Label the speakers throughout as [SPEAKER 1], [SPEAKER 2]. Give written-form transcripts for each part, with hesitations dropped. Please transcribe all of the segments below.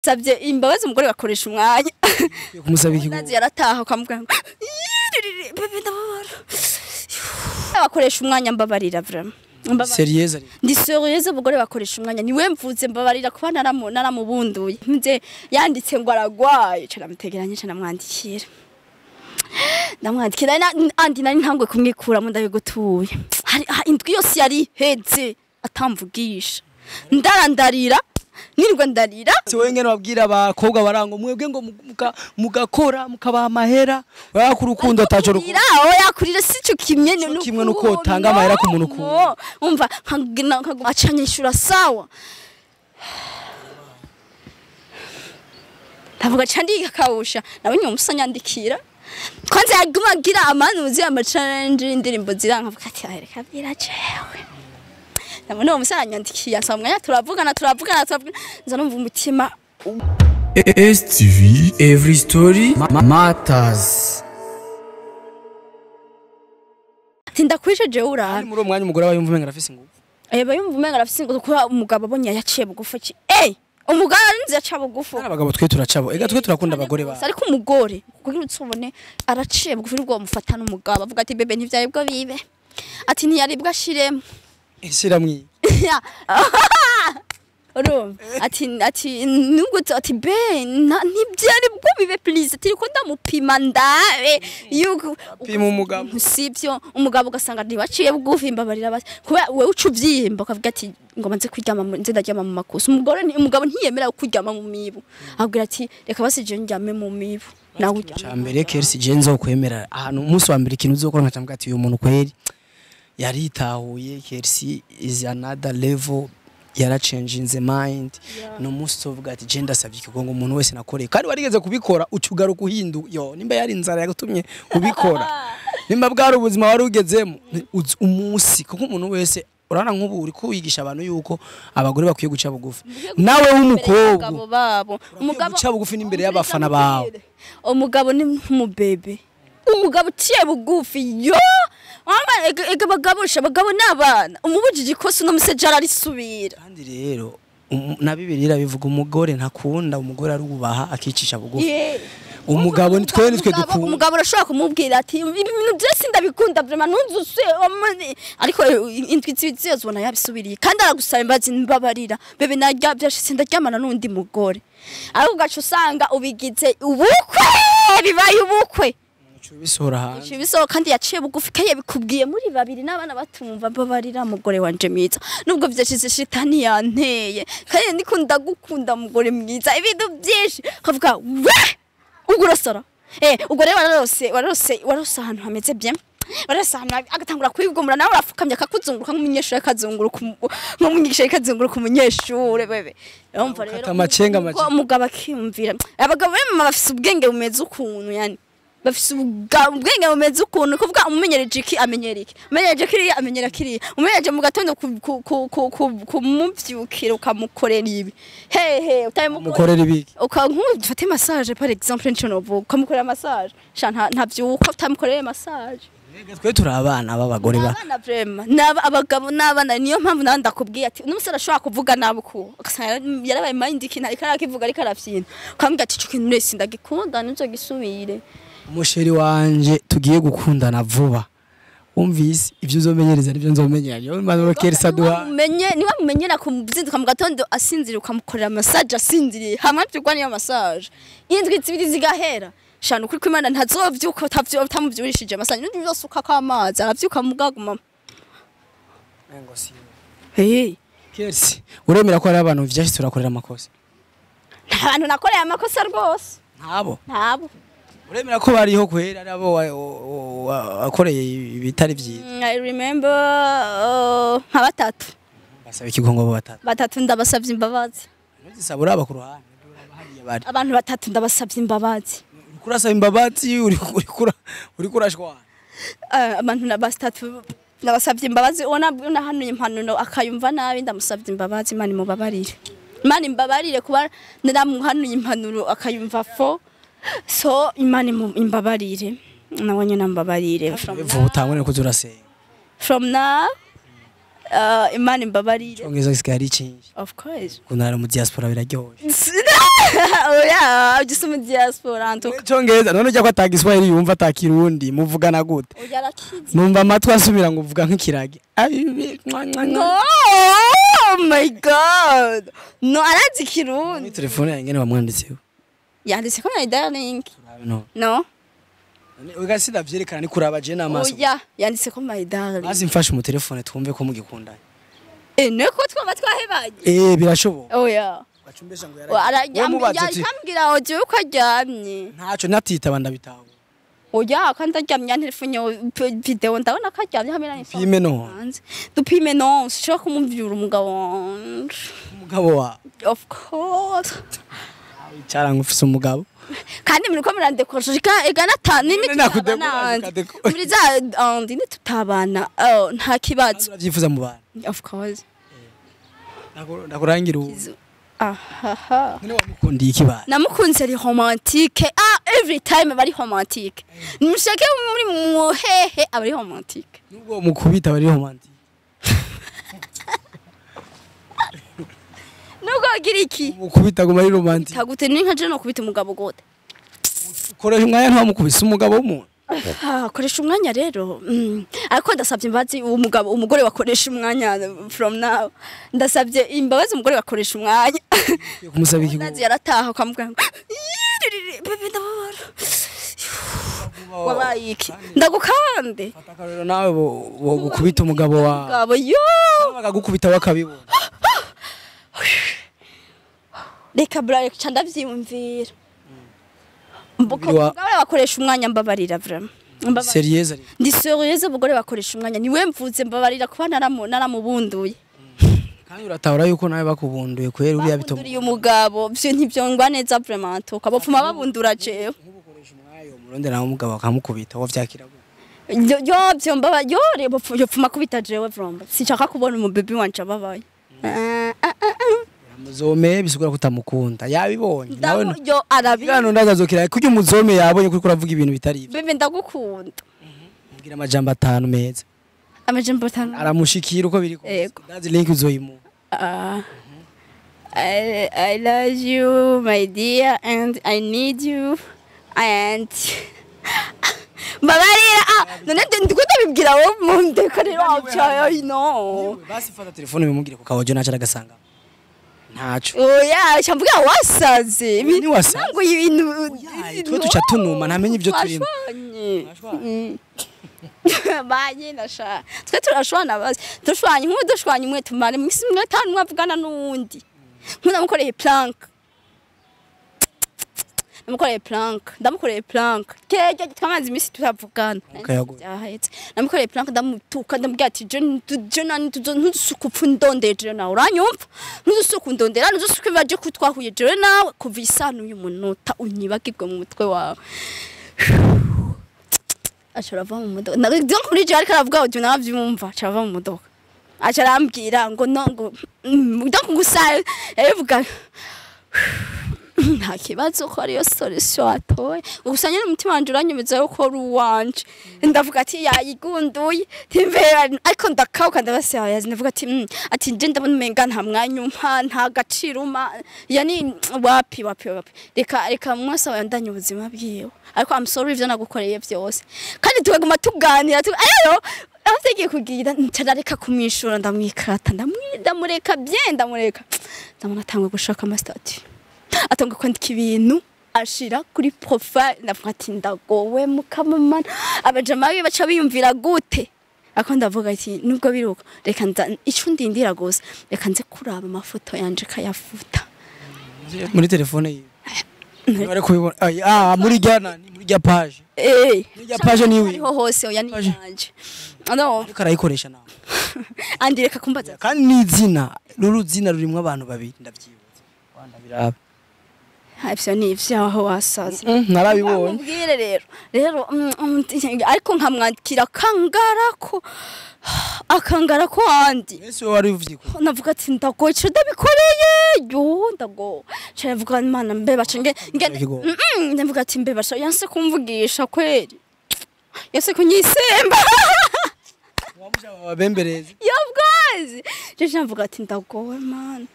[SPEAKER 1] Usabye imbabazi umugore bakoresha umwanya.
[SPEAKER 2] Kumusaba iki?
[SPEAKER 1] Ndazi yarataha ukamubwira ngo bebe ndababara. Bakoresha umwanya, mbabarira vraiment. Mbabarira.
[SPEAKER 2] Sérieuse ari.
[SPEAKER 1] Ndi sérieuse, umugore bakoresha umwanya niwe mvuze mbabarira kuba naramubunduye. Nze yanditse ngo aragwaye, ca namutegeranye, ca namwandikira. Ndamwandikira andi nari ntangwe kumwikuramo ndabigutuye. Hari indwi yose yari iheze atamvugisha. Ndarandarira, nirirwa ndarira.
[SPEAKER 2] Si wowe ngene wabwira abakobwa barango mwebwe ngo mugakora mukabaha amahera urabona ko urukundo ataco rukundo.
[SPEAKER 1] Kurira, oya, kurira sico kimwe.
[SPEAKER 2] Sico kimwe nuko utanga amahera ku muntu ukunda.
[SPEAKER 1] Umva acanyishura sawa. Ndavuga ca ndikawusha nabonye umusanya nyandikira. Kwanza yaguma agira amanuzi ama challenge indirimbo ziranka, avuga ati reka bwira jewe. Ndabona uwo musanya nyandikiye ansaba umwanya, turavugana, turavugana, turavugana, nza numva umutima
[SPEAKER 3] STV Every Story Matters.
[SPEAKER 1] Ati ndakwishe jewe urabe.
[SPEAKER 2] Kandi muri uwo mwanya umugore aba yumva umenga arafise ingufu.
[SPEAKER 1] Eba yumva umenga arafise ingufu kuko umugabo abonye yaciye bugufi ki umugabo arinze yaca bugufi.
[SPEAKER 2] Kandi abagabo twe turacabo ega twe turakunda abagore ba.
[SPEAKER 1] Ariko umugore kugira utsubone araciye bugufi rwo mufata n'umugabo avuga ati bebe ntivyaye bwo bibe, ati ntiyaribwa ashiremo.
[SPEAKER 2] Ishiramwe.
[SPEAKER 1] Urumva ati nubwo ati be ntibyari bwo bibe, please, ati ko ndamupima ndabe yuko
[SPEAKER 2] Pima umugabo.
[SPEAKER 1] Sivyo, umugabo ugasanga ntibaciye bugufi, mbabarira basi kuba wewe uca uvyimba ukavuga ati ngo manze kuryama nze ndaryama mu makosa. Umugore umugabo ntiyemera kuryama mu mibu, abwira ati reka basi je ndyame mu mibu nawe uryame.
[SPEAKER 2] Cambere Kersi je nzokwemera ahantu umunsi wa mbere ikintu uzokora nkaca mvuga ati uyu muntu kweri yaritahuye, Kersi is another level, yarachanginze mind. No munsi uvuga ati je ndasabye ikigongo umuntu wese nakoreye, kandi warigeze kubikora ucugaruka uhindu yo nimba yari inzara yagutumye ubikora, nimba bwari ubuzima wari ugezemo umunsi, kuko umuntu wese urabona nk'ubu uri kuwigisha abantu yuko abagore bakwiye guca bugufi, nawe w'umukobwa
[SPEAKER 1] abagabo babo
[SPEAKER 2] umugabo guca bugufi n'imbere y'abafana bawe.
[SPEAKER 1] Umugabo ni nk'umubebe, umugabo uciye bugufi yo mama ega abagabo sha abagabo n'abana umubujije ikosa uno museje ararisubira.
[SPEAKER 2] Kandi rero na Bibiliya irabivuga, umugore ntakunda, umugore arubaha akicisha bugufi. Umugabo ni twe dukunda.
[SPEAKER 1] Umugabo urashobora kumubwira ati ibi bintu byose ndabikunda vraiment ntunzuse, ariko indwi zibiri zibona yabisubiriye kandi aragusaba imbabazi, mbabarira bebe narya byashitse ndaryamana n'undi mugore, ariko ugaca usanga ubigize ubukwe, bibaye ubukwe.
[SPEAKER 2] Uca ubisohora hanze.
[SPEAKER 1] Ibisoho kandi yaciye bugufi kandi yabikubwiye muri babiri n'abana batumva, mbabarira mugore wanje mwiza nubwo vyashize shitani yanteye kandi ndikunda gukunda mugore mwiza ibintu byinshi, kavuga we ubwo urasara ubwo rero wararose ahantu hameze bien, wararose ahantu agatangura kwigomora nawe urafukamye akakuzunguruka nk'umunyeshure akazunguruka nk'umwigisha akazunguruka umunyeshure bebe. Urumva rero
[SPEAKER 2] Ukata amacenga, amacenga.
[SPEAKER 1] Umugabo akiyumvira abagabo bema bafise ubwenge bumeze ukuntu, yani bafise ubwenge bumeze ukuntu kuvuga umumenyereje iki amenyera iki, umumenyereje kiriya amenyera kiriya, umumenyereje mu gatondo kumuvyukira ukamukorera ibi hehe utabimukorera
[SPEAKER 2] Umukorera ibiki?
[SPEAKER 1] Uka massage par exemple, nico novuga ukamukorera massage sha ntavyuka utamukoreye massage.
[SPEAKER 2] Ega twe turi abana b'abagore ba
[SPEAKER 1] Abana vraiment naba abagabo n'abana, niyo mpamvu nawe ndakubwiye ati n'umusore ashobora kuvuga nabi uku ugasanga yarabaye mind ikintu ariko arakivuga ariko arafyina, ukambwira ati ico kintu wese ndagikunda ntuzogisubire.
[SPEAKER 2] Umusheri wanje tugiye gukundana vuba, wumvise ivyo uzomenyereza nivyo nzomenyera, niyo mpanuro Kersi aduha.
[SPEAKER 1] Umenye niba mumenyera kuzinduka mu gatondo asinziriye ukamukorera massage asinziriye hamwe avyurwa niyo massage indwi zibiri zigahera shana ukuri kw'Imana ntazovyuka utamuvyurishije massage n'undi vyose ukako amazi aravyuka mugaguma. Hey.
[SPEAKER 2] Kersi uremera ko hari abantu vyashitse urakorera amakosa?
[SPEAKER 1] Nta bantu nakoreye amakosa rwose.
[SPEAKER 2] Ntabo?
[SPEAKER 1] Ntabo.
[SPEAKER 2] Uremera ko bariho kwera ari abo wakoreye ibitari vyiza?
[SPEAKER 1] I remember nka batatu.
[SPEAKER 2] Basaba ikigongo abo batatu?
[SPEAKER 1] Batatu ndabasavye imbabazi.
[SPEAKER 2] Ntuzisaba uraba ku ruhande uraba hariya bari.
[SPEAKER 1] Abantu batatu ndabasavye imbabazi.
[SPEAKER 2] Uriko urasaba imbabazi uriko urashwana.
[SPEAKER 1] Abantu na batatu ndabasavye imbabazi, ubona nahanuye impanuro akayumva nabi, ndamusavye imbabazi, Imana imubabarire. Imana imbabarire kuba naramuhanuye impanuro akayumva fo. So Imana imbabarire nawe nyine ambabarire.
[SPEAKER 2] Vuba utangure kuza urasenga.
[SPEAKER 1] From now Imana imbabarire.
[SPEAKER 2] Icongereza gisigaye ari cinshi.
[SPEAKER 1] Of course.
[SPEAKER 2] Kunara mu diaspora biraryoshe.
[SPEAKER 1] Mu diaspora antuka.
[SPEAKER 2] Icongereza none ujya ko atagiswahili yumva, atakirundi, muvugana gute?
[SPEAKER 1] Oya, arakizi.
[SPEAKER 2] Numva amatwi asubira ngo uvuga nk'ikiragi. Ai, mwa, mwa, mwa.
[SPEAKER 1] No, oh my God, no, arazi Kirundi.
[SPEAKER 2] Muri telefone yanjye ngene wamwanditseho?
[SPEAKER 1] Yanditse ko my darling.
[SPEAKER 2] No.
[SPEAKER 1] No.
[SPEAKER 2] Oga, sindavyerekana, ni kuraba je n'amaso.
[SPEAKER 1] Oya, yanditse ko my darling.
[SPEAKER 2] Mazi mfashe mu telefone twumve ko mugikundanye.
[SPEAKER 1] Eh, niko twaba twahebanye.
[SPEAKER 2] Eh, birashoboka.
[SPEAKER 1] Oya.
[SPEAKER 2] Wacumbesha ngo yaragiye. Mubaze ati
[SPEAKER 1] Arambwira audio ko aryamye.
[SPEAKER 2] Ntaco natitaba, ndabitahura.
[SPEAKER 1] Oya, kandi aryamye, telefone video ndabona ko aryamye hamwe na
[SPEAKER 2] Pime no.
[SPEAKER 1] hanze. Dupime? No, sinshobora kumumvyura umugabo wanje.
[SPEAKER 2] Umugabo wa
[SPEAKER 1] Of course.
[SPEAKER 2] Icara ngo ufise umugabo.
[SPEAKER 1] Kandi muriko murandekosha ega natani.
[SPEAKER 2] None nakudekora, ukadekora.
[SPEAKER 1] Muri za andi nitutabana, oh, nta kibazo.
[SPEAKER 2] Uravyifuza mu bantu?
[SPEAKER 1] Of course.
[SPEAKER 2] Ndakurangira ubu.
[SPEAKER 1] Ahaha.
[SPEAKER 2] None wamukundiye iki bana?
[SPEAKER 1] Namukunze ari romantique. Ah, every time aba ari romantique, mushake muri muhehe aba ari romantique.
[SPEAKER 2] Nubwo mukubita bari romantique?
[SPEAKER 1] Nubwo agira iki?
[SPEAKER 2] Mukubita guma ari romantique.
[SPEAKER 1] Tagute ni nka je no kubita umugabo gute?
[SPEAKER 2] Ukoresha umwanya, ntiwamukubise umugabo w'umuntu.
[SPEAKER 1] Ah, koresha umwanya rero, ariko ndasabye imbabazi umugabo, umugore wakoresha umwanya. From now ndasabye imbabazi umugore wakoresha umwanya.
[SPEAKER 2] Kumusaba iki?
[SPEAKER 1] Ndazi yarataha ukamubwira ngo "Yiriri, bébé, ndababara, wabaye iki, ndagukande."
[SPEAKER 2] Fata akarorero nawe, bo gukubita umugabo wawe.
[SPEAKER 1] Mugabo yo.
[SPEAKER 2] Bakagukubita bakabibona.
[SPEAKER 1] Reka bra, reka ndavyiyumvira.
[SPEAKER 2] Umubiri wa-
[SPEAKER 1] Umugabo bakoresha umwanya, mbabarira vraiment. Mbabarira.
[SPEAKER 2] Sérieuse ari.
[SPEAKER 1] Ndi sérieuse, umugore bakoresha umwanya niwe mvuze, mbabarira kuba naramubunduye.
[SPEAKER 2] Kandi uratahura yuko nawe bakubunduye kubera uriya bituma.
[SPEAKER 1] Babunduriye umugabo vyo ntivyongwa neza vraiment, ukabopfuma babundura jewe.
[SPEAKER 2] Nkubukoresha umwanya umurondera nawe umugabo akamukubita, wo vyakira gute?
[SPEAKER 1] Yo yo, vyo mbaba yo rebo yopfuma kubita jewe vraiment, sinshaka kubona umubebi wanje ababaye. Ah, ah, ah, ah.
[SPEAKER 2] Muzome bisigura kutamukunda, yabibonye nawe.
[SPEAKER 1] Yo arabi.
[SPEAKER 2] Igano ndazazokira kurya umuzome yabonye kuriko uravuga ibintu bitari ivyo.
[SPEAKER 1] Bébé, ndagukunda.
[SPEAKER 2] Mbwira amajambo atanu meza.
[SPEAKER 1] Amajambo atanu.
[SPEAKER 2] Aramushikira uko biri kose.
[SPEAKER 1] Yego.
[SPEAKER 2] Ndazi link uzoyimuha.
[SPEAKER 1] I love you, my dear, and I need you, and mbabarira. Ah, none ndiko ndabibwira wowe mu ndeko rero wabyaye, no.
[SPEAKER 2] Basi fata telefone bimubwire ku kawojo, naco aragasanga ntaco.
[SPEAKER 1] Oya, cyamvuga wasaze.
[SPEAKER 2] Ni wasaze.
[SPEAKER 1] Ntabwo ibintu.
[SPEAKER 2] Oya, twe tuca tunuma, ntamenye ibyo turimo.
[SPEAKER 1] Twashwanye. Banye nasha. Twe turashwana basi. Dushwanye nk'ubu, dushwanye umwe tumare mwisi mwe tanu mwavugana n'uwundi. Nk'ubu prank. Namukoreye prank, ndamukoreye prank. Keje twamaze iminsi tutavugana.
[SPEAKER 2] Ukayaguye.
[SPEAKER 1] Byahetse. Namukoreye prank, ndamutuka, ndamubwira ati je nani tuzo ntuzusuka upfa undondeye je nawe, uranyumva? Ntuzusuka undondera, ntuzusuka ibaje ko twahuye je nawe kuva isano uyu munota, unyibagirwe mu mutwe wawe. Aca arava mu modoka. Donc muri je ariko aravuga uti navyumva, aca ava mu modoka. Aca arambwira ngo no ngo donc gusa yabivuga nta kibazo ko ariyo solution atoye, gusa nyine umutima wanje uranyemeza yuko ari uwanje. Ndavuga ati yayigunduye timbera, ariko ndakauka, ndabasaya, ndavuga ati ati nje ndabona umenga nta mwanya umpa, nta gaciro umpa, yani wapi wapi wapi, reka reka mwese abandanye ubuzima bwiwe, ariko I'm sorry ivyo nagukoreye byose. Kandi tukaguma tuganira rero aho tugiye kugira ntarareka kumwishura, ndamwikata, ndamureka bien, ndamureka, ndabona atangwe gushaka ama statut, atanga kwandika ibintu ashira kuri profile. Ndavuga ati ndagowe mukamamana, abajama be baca biyumvira gute? Ako ndavuga ati nubwo biruko, reka nza ico ndindira gusa, reka nze kuraba amafoto yanje kayafuta.
[SPEAKER 2] Muri telefone yiwe bari kubibona? Ay, ah, muri rya nani, muri rya page?
[SPEAKER 1] Eh.
[SPEAKER 2] Muri rya page niwe.
[SPEAKER 1] Hariho hose, oya, ni
[SPEAKER 2] Page.
[SPEAKER 1] yanje, no.
[SPEAKER 2] Ariko arayikoresha nawe.
[SPEAKER 1] Andi reka kumbaza.
[SPEAKER 2] Kandi n'izina ruru zina rurimwo abantu babiri, ndavyibutse wanda biraba.
[SPEAKER 1] Ivyo ni ivyaho, wasaze.
[SPEAKER 2] Narabibonye.
[SPEAKER 1] Mubwire rero ariko nkamwandikira kangarako akangarako andi.
[SPEAKER 2] Mbese wowe wari uvyikora?
[SPEAKER 1] Navuga ati ndagoye, ico ndabikoreye, yo ndagoye, ndavuga Imana mbe baca nge
[SPEAKER 2] Ikigo.
[SPEAKER 1] Ndavuga ati mbe baca yanse kumvugisha kweri, yanse kunyisemba.
[SPEAKER 2] Wamusha babembereze.
[SPEAKER 1] Yo bwazi je, ndavuga ati ndagowe Mana.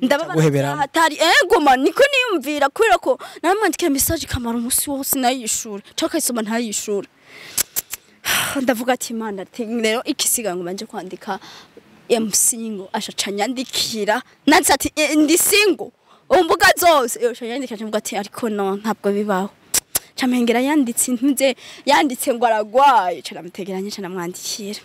[SPEAKER 1] Ndababara hatari ego man, niko niyumvira kubera ko namwandikira message kamara umunsi wose nayishura, cyangwa kayisoma ntayishura. Ndavuga ati Imana rero ikisiga ngo manje kwandika MC ngo ashaca nyandikira, nanse ati ndi single umbuga zose, yo nyandikira mvuga ati ariko no ntabwo bibaho. Camengera yanditse ntuze yanditse ngo aragwaye, caramutegeranye canamwandikira.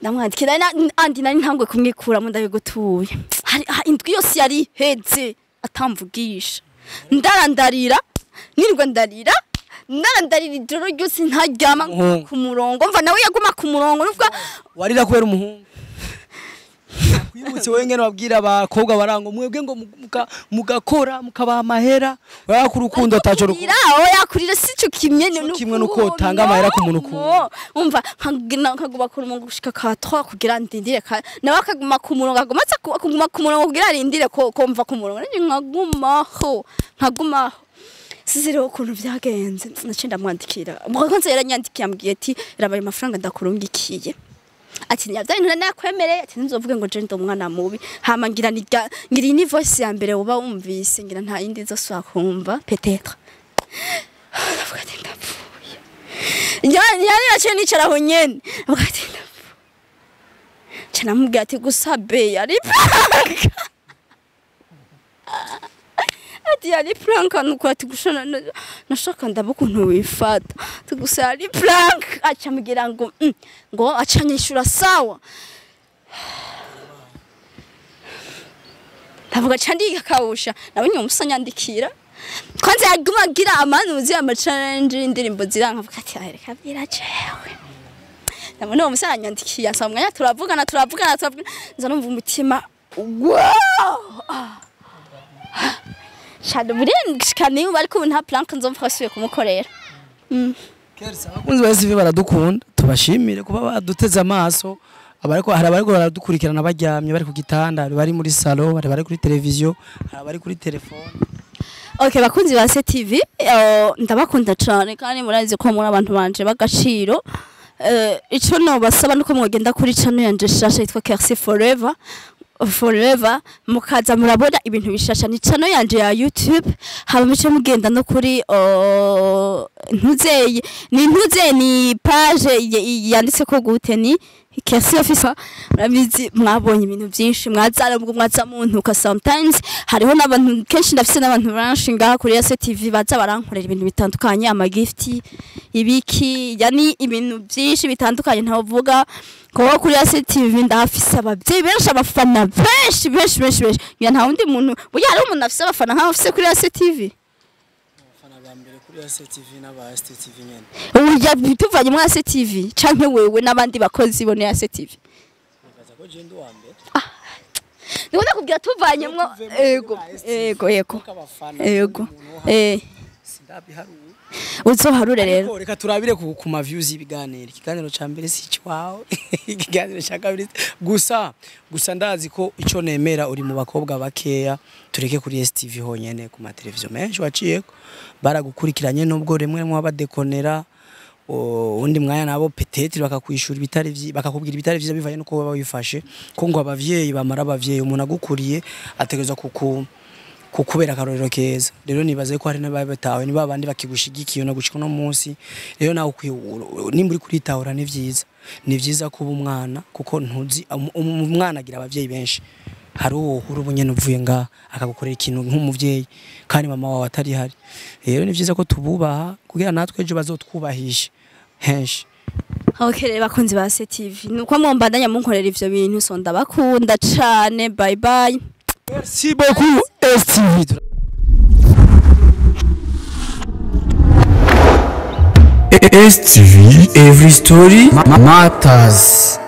[SPEAKER 1] Ndamwandikira andi nari ntangwe kumwikuramo ndabigutuye. Hari indwi yose yari heze atamvugisha. Ndarandarira, nirwa ndarira, ndarandarira ijoro ryose ntaryama ku murongo. Mva nawe yaguma ku murongo nuvuga
[SPEAKER 2] warira kubera umuhungu. Kwibutse wewe ngene wabwira abakobwa barango mwebwe ngo mugakora mukabaha amahera ku rukundo ataco rukundo.
[SPEAKER 1] Oya kurira sico kimwe
[SPEAKER 2] kimwe nuko utanga amahera ku muntu
[SPEAKER 1] ku. Umva nkaguma ku murongo gushika ka 3 kugira ndindire nawe akaguma ku murongo aguma kuguma ku murongo kugira arindire ko mva ku murongo nkagumaho nkagumaho. Sizero ukuntu byagenze nace ndamwandikira. Ubwo yaranyandikiye ambwiye ati rabaye amafaranga ndakurungikiye. Ati nyavya ibintu nakwemereye, ati nzovuge ngo je ndi umwana mubi. Hama ngira ngira ni voice ya mbere uba wumvise, ngira nta yindi nzosubira kumva peut-être. Ndavuga ati ndapfuye. Yari yaciye nicara aho nyene. Ndavuga ati ndapfuye. Nca namubwira ati gusa be yari prank. Ati yari prank nuko ati gushana nashaka ndaba ukuntu wifata. Ati gusa yari prank aca ambwira ngo ngo aca anyishura sawa. Ndavuga aca ndikawusha nabonye umusanyandikira. Kwanza yaguma agira amanuzi ama challenge indirimbo ziranka avuga ati reka biracewe. Ndabona uwo musanyandikiye asaba umwanya turavugana nza numva umutima wow. Shado burenga ariko nta plank nzomfa asuye kumukorera.
[SPEAKER 2] Kersa abakunzi ba SV baradukunda, tubashimire kuba baduteze amaso. Abariko hari abariko baradukurikirana baryamye bari ku gitanda, bari muri salon, bari kuri television, hari bari kuri telefone.
[SPEAKER 1] Okay bakunzi ba STV ndabakunda cyane kandi murazi ko muri abantu banje bagaciro. Ico no basaba nuko mwogenda kuri channel yanje shasha yitwa Kersi Forever. Forever mukaza murabona ibintu bishasha ni channel yanje ya YouTube, haba mice mugenda no kuri ntuzeye ni ntuzeye ni page yanditse ko gute ni Kersi Officer. Murabizi mwabonye ibintu byinshi mwazara ubwo mwaza muntuka sometimes hariho n'abantu kenshi ndafise n'abantu benshi ngaha kuri STV baza barankorera ibintu bitandukanye ama gift ibiki yani ibintu byinshi bitandukanye ntavuga ko kuri STV ndafise abavyeyi benshi abafana benshi benshi benshi benshi ngira nta wundi muntu burya hari umuntu afise abafana nka afise kuri STV.
[SPEAKER 2] Abafana ba mbere kuri STV n'aba STV nyene
[SPEAKER 1] ubu tuvanye muri STV canke wewe n'abandi bakozi bo ne STV
[SPEAKER 2] nibaza ko je ndi wa mbere.
[SPEAKER 1] Ndiko ndakubwira tuvanyemwo ego ego ego ego
[SPEAKER 2] sindabiharuye
[SPEAKER 1] uzoharure rero.
[SPEAKER 2] Reka turabire ku ma views y'ibiganiro. Ikiganiro ca mbere si cwawe, ikiganiro ca kabiri gusa ndazi ko ico nemera uri mu bakobwa bakeya tureke kuri STV honyene ku ma television menshi waciyeko baragukurikiranye nubwo rimwe rimwe badekonera undi mwanya nabo peut-être bakakwishura ibitari bakakubwira ibitari vyiza bivanye nuko baba wifashe ko ngo abavyeyi bamara abavyeyi umuntu agukuriye ategerezwa kukubera akarorero keza. Rero nibaze ko hari n'ababitawe ni babandi bakigushigikiye no gushika no munsi. Rero nawe nimba uri kuritahura ni vyiza, ni vyiza kuba umwana kuko ntuzi umwana agira abavyeyi benshi. Hari uwo uhura ubunyene uvuye nga akagukorera ikintu nk'umuvyeyi kandi mama wawe atari hari. Rero ni vyiza ko tububaha kugira natwe ejo bazotwubahishe henshi.
[SPEAKER 1] Okay rero bakunzi ba STV nuko mwombandanya munkorera ivyo bintu so ndabakunda cane. Bye bye.
[SPEAKER 2] Merci beaucoup STV.
[SPEAKER 3] STV Every Story Matters.